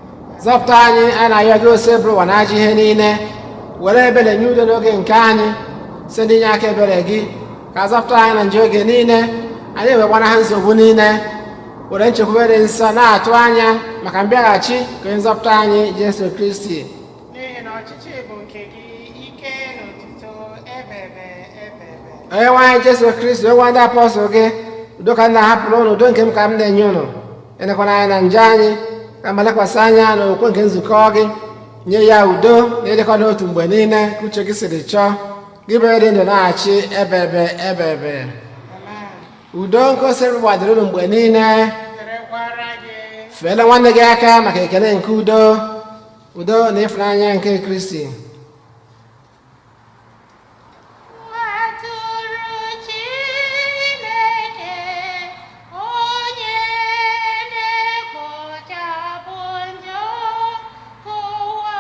Zọpụta anyị, a na-arịọ gị, Osebụrụwa na ajọ ihe niile. Were ebere nye udo n'oge nke anyị, site n'inye aka ebere gị, ka zọpụta anyị na nje oge niile, anyị ewekwana ha nsogbu niile, were nchekwube dị nsọ na-atụ anya maka mbịaghachi nke onye nzọpụta anyị Jesu Kristi. N'ihi na ọchịchị bụ nke gị, ike na otuto ebebe ebebe. Onye nwe anyị Jesu Kristi, onye nwe ndị apọstụl gị, udo ka m na-ahapụrụ ụnụ, udo nke m ka m na-enye ụnụ. Elekwana anya na njọ anyị, ka ma lekwasị anya na okwukwe nke nzukọ gị. Nye ya udo na ịdịkọ n'otu mgbe niile ka uche gị siri chọọ, gị bụ dị ndụ na-achị ebebe ebebe. Amen. Udo nke Osebụrụwa dịrị unu mgbe niile. Dịrịkwara gị. Feela nwanne gị aka maka ekele nke udo, udo na ịfụnanya nke Kristi. Atụrụ Chineke, onye na-ekpochapụ njọ nke ụwa,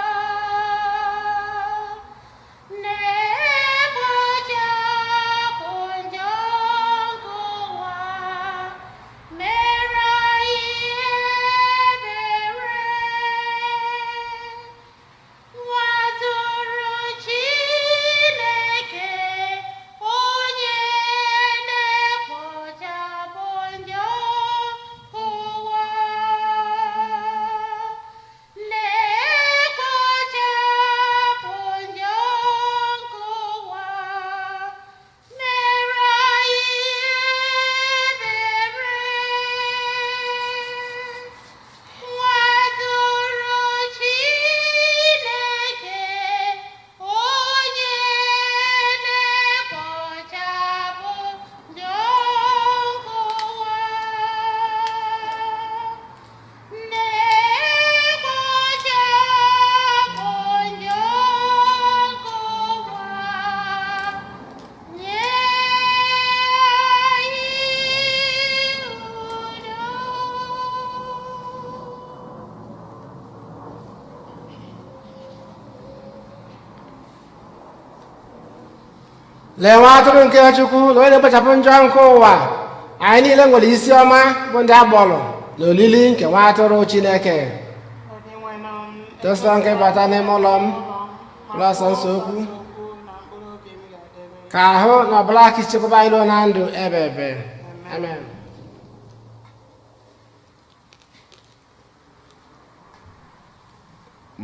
na-ekpochapụ njọ nke ụwa, mere anyị ebere. Nwatụrụ Chineke, onye na-ekpochapụ njọ ụwa, na-ekpochapụ njọ nke ụwa, mere anyị ebere. Nwatụrụ Chineke, onye na-ekpochapụ njọ nke ụwa, na-ekpochapụ njọ nke ụwa, nye anyị udo. Lee nwa atụrụ nke Chukwu na onye na-ekpochapụ njọ nke ụwa. Anyị niile nwere isi ọma bụ ndị agbọrọ na olili nke nwa atụrụ Chineke. Onyenwenụ m, Tosa nke bata n'ime ụlọ m, ụlọ nsọ nsọ okwu. Okwu na mkpụrụ obi m ga-edebe. Ka ahụ na ọbụla aka ichekwaba anyị ruo na ndụ ebe ebe. Amen.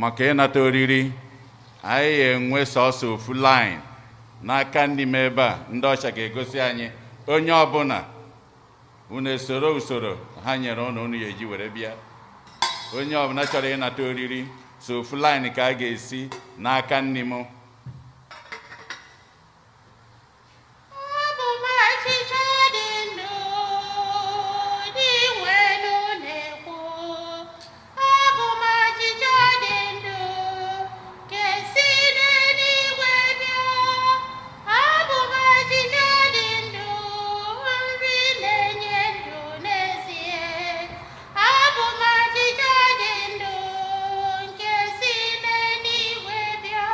Maka ịnata oriri, anyị enwe sọsọ ofu line n'aka ndị m ebe a. Ndị ọcha ga-egosi anyị onye ọbụla. Unu esoro usoro ha nyere unu, unu ya eji were bịa. Onye ọbụla chọrọ ịnata oriri, so ofu line ka a ga-esi n'aka nne m. Abụ m achịcha dị ndụ, dị nwenu na-ekwu. Abụ m achịcha dị ndụ, ka esi n'eluigwe bịa. Abụ m achịcha dị ndụ, nri na-enye ndụ n'ezie. Abụ m achịcha dị ndụ, nke si n'eluigwe bịa.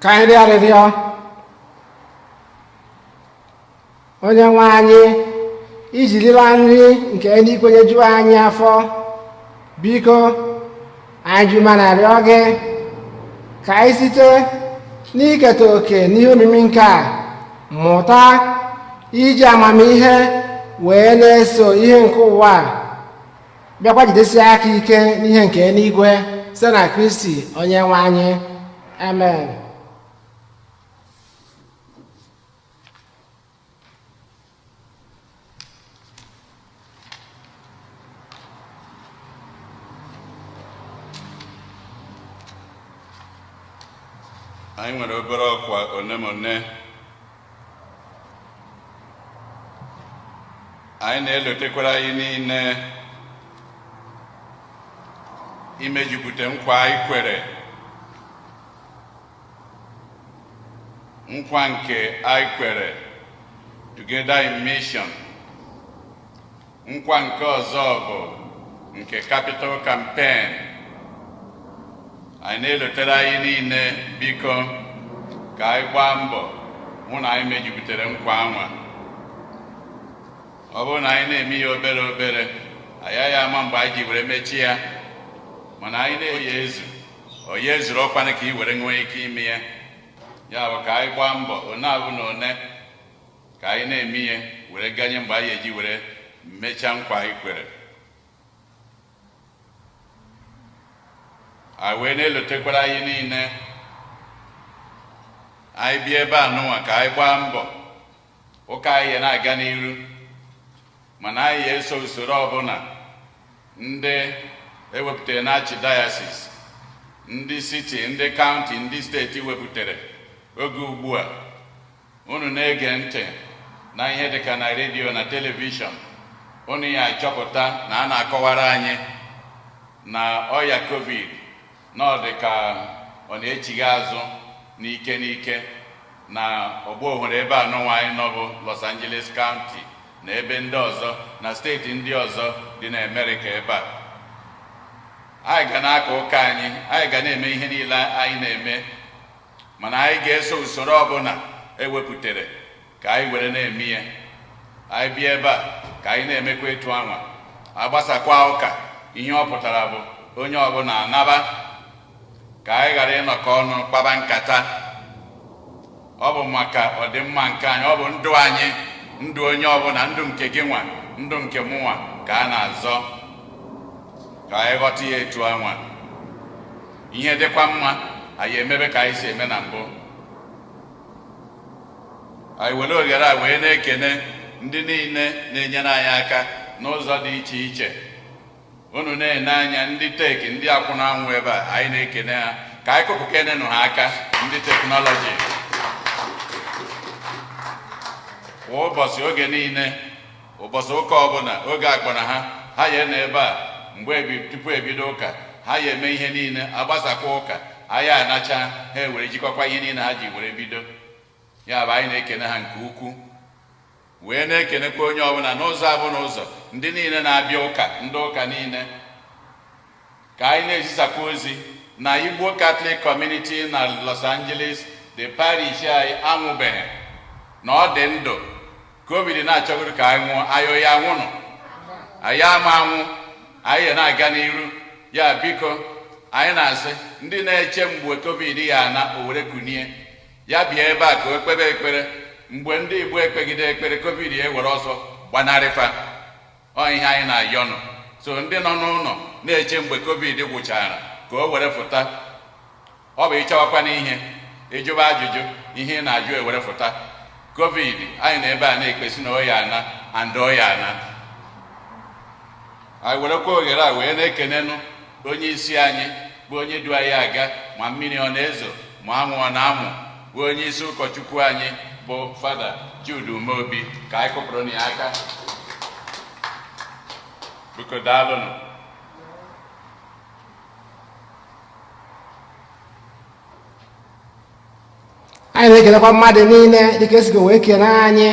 Ka anyị rịọ arịrịọ. Onye nwe anyị, i jirila nri nke eluigwe nyejuo anyị afọ. Biko, anyị ji umeala arịọ gị ka anyị site n'iketa oke n'ihe omimi nke a mụta iji amamihe wee na-eso ihe nke ụwa a, bịakwa jidesie aka ike n'ihe nke eluigwe, site na Kristi onye nwe anyị. Amen. Anyị nwere obere ọkwa one ma one. Anyị na-elotekwara anyị niile imejupụta nkwa anyị kwere, nkwa nke anyị kwere Together in Mission. Nkwa nke ọzọ bụ nke Capital Campaign. Anyị na-elotere anyị niile, biko, ka anyị gbaa mbọ hụ na anyị mejupụtara nkwa anwa. Ọ bụrụ na anyị na-eme ya obere obere, anyị agaghị ama mgbe anyị ji were mechie ya. Mana anyị na-eyi ezu onye ezuru ọkwanụ ka ị were nwee ike ime ya. Ya bụ, ka anyị gbaa mbọ one abụ na one ka anyị na-eme ihe were ganye mgbe anyị eji were mechaa nkwa anyị kwere. Anyị wee na-elotekwara anyị niile, anyị bịa ebe a nụnwa, ka anyị gbaa mbọ ụka anyị ya na-aga n'iru, mana anyị ya eso usoro ọbụla ndị ewepụtara na archdiocese, ndị city, ndị county, ndị steeti wepụtara oge ugbu a. Unu na-ege ntị na ihe dịka na redio na telivishọn, unu ya achọpụta na a na-akọwara anyị na ọya COVID na ọ dị ka ọ na-echigha azụ n'ike n'ike na ọgba ohere ebe a nụnwa anyị nọ, bụ Los Angeles County, na ebe ndị ọzọ na steeti ndị ọzọ dị na Amerịka ebe a. Anyị ga na-aka ụka anyị, anyị ga na-eme ihe niile anyị na-eme, mana anyị ga-eso usoro ọbụla ewepụtara ka anyị were na-eme ihe. Anyị bịa ebe a, ka anyị na-emekwa etu anwa. Agbasakwa ụka, ihe ọ pụtara bụ onye ọbụla anaba, ka anyị ghara ịnọkọ ọnụ kpaba nkata. Ọ bụ maka ọdịmma nke anyị, ọ bụ ndụ anyị, ndụ onye ọbụla, ndụ nke gị nwa, ndụ nke mụnwa ka a na-azọ. Ka anyị ghọta ya etu anwa. Ihe dịkwa mma, anyị emebe ka anyị si eme na mbụ. Anyị were oghere a wee na-ekene ndị niile na-enyere anyị aka n'ụzọ dị iche iche. Unu na-ene anya ndị tech, ndị akwụna anwụ ebe a, anyị na-ekene ha. Ka anyị kụpụkenenụ ha aka, ndị technology. Kwa ụbọchị, oge niile, ụbọchị ụka ọbụla, oge akpọna ha, ha ya nọ ebe a mgbe tupu ebido ụka. Ha ya eme ihe niile, agbasakwa ụka, anyị anacha, ha ewere jikọkwa ihe niile ha ji were bido. Ya bụ, anyị na-ekene ha nke ukwuu, wee na-ekenekwa onye ọbụla n'ụzọ abụ n'ụzọ, ndị niile na-abịa ụka, ndị ụka niile. Ka anyị na-ezisakwa ozi na Igbo Catholic Community na Los Angeles, the parish anyị anwụbeghị, na ọ dị ndụ. COVID na-achọgoro ka anyị nwụọ, anyị ya anwụnụ, anyị ama anwụ, anyị ya na-aga n'iru. Ya biko, anyị na-asị ndị na-eche mgbe COVID ya ana o were kunie, ya bịa ebe a ka o kpebe ekpere. Mgbe ndị Igbo ekpegide ekpere, COVID ya ewere ọsọ gbanarịfa. Ọ ihe anyị na-ayọnụ. So ndị nọ n'ụlọ na-eche mgbe COVID gwụchara ka o were fụta, ọ bụ ịchọwakwa n'ihe ịjụba ajụjụ, ihe ị na-ajụ ewere fụta. COVID anyị na ebe a na-ekpesi na oya ana and oya ana. Anyị werekwa oghere a wee na-ekenenụ onye isi anyị, bụ onye du anyị aga, ma mmiri ọ na-ezo, ma anwụ ọ na-amụ, bụ onye isi ụkọchukwu anyị, bụ Fada Jude Umeobi. Ka anyị kụpụrụ ya aka, biko. Daalụnụ. Anyị na-ekelekwa mmadụ niile dịka esigo wee kene anyị,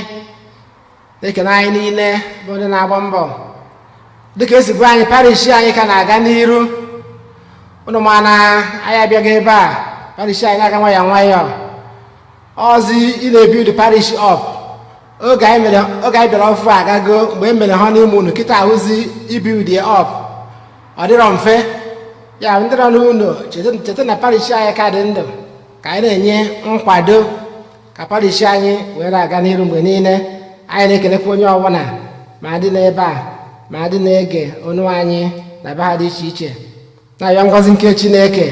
na-ekene anyị niile bụ ndị na-agba mbọ. Dịka esi gwa anyị, parish anyị ka na-aga n'iru. Ụnụ ma na anyị abịaghị ebe a. Parish anyị na-aga nwayọọ nwayọọ. Ọzi ị na-ebuild parish up. Oge anyị mere, oge anyị bịara ọfụ agago mgbe e mere honeymoon. Kịta ahụzi ibuild ya up, ọ dịrọ mfe. Ya ndị nọ n'ụlọ, cheta, cheta na parish anyị ka dị ndụ, ka anyị na-enye nkwado ka parish anyị wee na-aga n'iru mgbe niile. Anyị na-ekelekwa onye ọbụla, ma ndị n'ebe a, ma ndị na-ege onu anyị na be ha dị iche iche, na-ayọ ngọzi nke Chineke,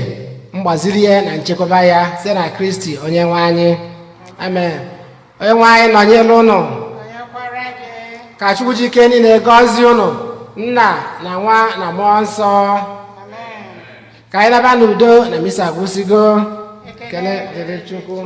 mgbaziri ya na nchekwaba ya site na Kristi onye nwe anyị. Amen. Onye nwe anyị nọnyere ụnụ. Nọnyekwara gị. Ka Chukwu ji ike niile gọzie ụnụ, Nna na Nwa na Mmụọ Nsọ. Amen. Ka anyị naba n'udo na misa agwụsịgo. Ekele dịrị Chukwu.